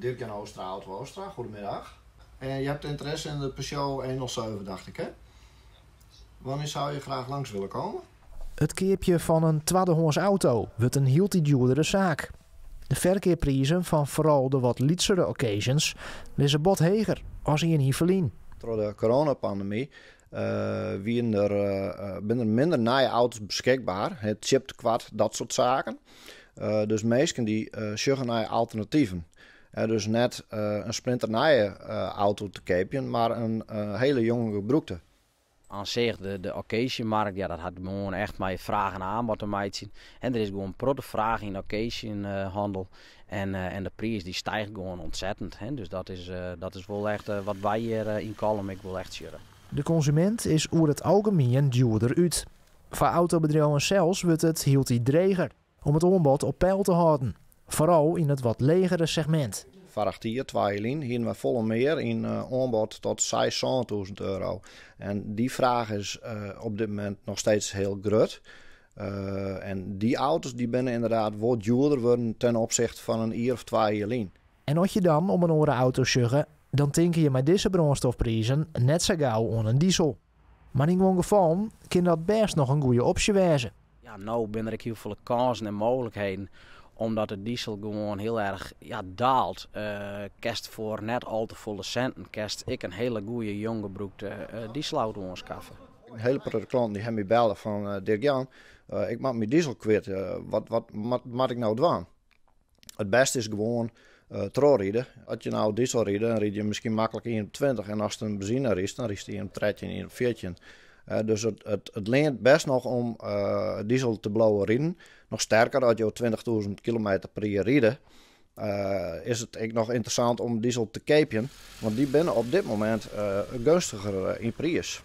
Dirk-Jan Oostra, Auto Oostra, goedemiddag. En je hebt interesse in de Peugeot 107, dacht ik, hè? Wanneer zou je graag langs willen komen? It keapjen fan in twaddehâns auto wurdt in hieltyd djoerdere saak. De ferkeapprizen fan foaral de wat lytsere occasions lizze bot heger as ien jier ferlyn. Troch de coronapandemy wienen der, binne der minder nije auto's beskikber, it chiptekoart, dat soart saken. Dus minsken dy sjogge nei alternativen. Dus net in splinternije auto te keapjen, mar in hele jonge gebrûkte. An sich de occasionmarkt, ja, dat hat gewoan echt mei fraach en aanbod te meitsjen. En der is gewoan in protte fraach yn de occasionhannel en, en de priis dy stijgt gewoan ontzettend. Hè. Dus dat is wol echt wat wy hjir yn Kollum ek wol echt sjogge. De konsumint is oer it algemien djoerder út. Foar autobedriuwen sels wurdt it hieltyd dreger om it oanbod op peil te hâlden, foaral yn it wat legere segmint. Foarich jier, 2 jier lyn, hiene we folle mear yn oanbod tot 6, €7000. En dy fraach is op dit momint noch steeds hiel grut. En dy auto's dy binne ynderdaad wol djoerder wurden ten opsichte fan in jier of 2 jier lyn. En as je dan om in oare auto sjogge, dan tinke je mei dizze brânstofprizen net sa gau oan in diesel. Mar yn guon gefallen kin dat bêst noch in goede opsje wêze. Ja, no binne der ek hiel folle kânsen en mooglikheden, omdat de diesel gewoan hiel erch, ja, daalt. Kinst foar net al te folle sinten kinst ek in hiele goede jong gebrûkte dieselauto oanskaffe. In hiele protte klanten dy hawwe my belle fan Dirk-Jan, ik moat myn diesel kwyt, wat moat ik no dwaan? It bêste is gewoan trochride. As je no diesel ride, dan ride je miskien maklik 21 en ast in benzine rydst, dan rydst 1,13, 1,14. Dus it leant bêst noch om diesel te bliuwe riden. Noch sterker, as jo 20.000 kilometer per jier ride, is it ek noch ynteressant om diesel te keapjen, want dy binne op dit momint geunstiger yn priis.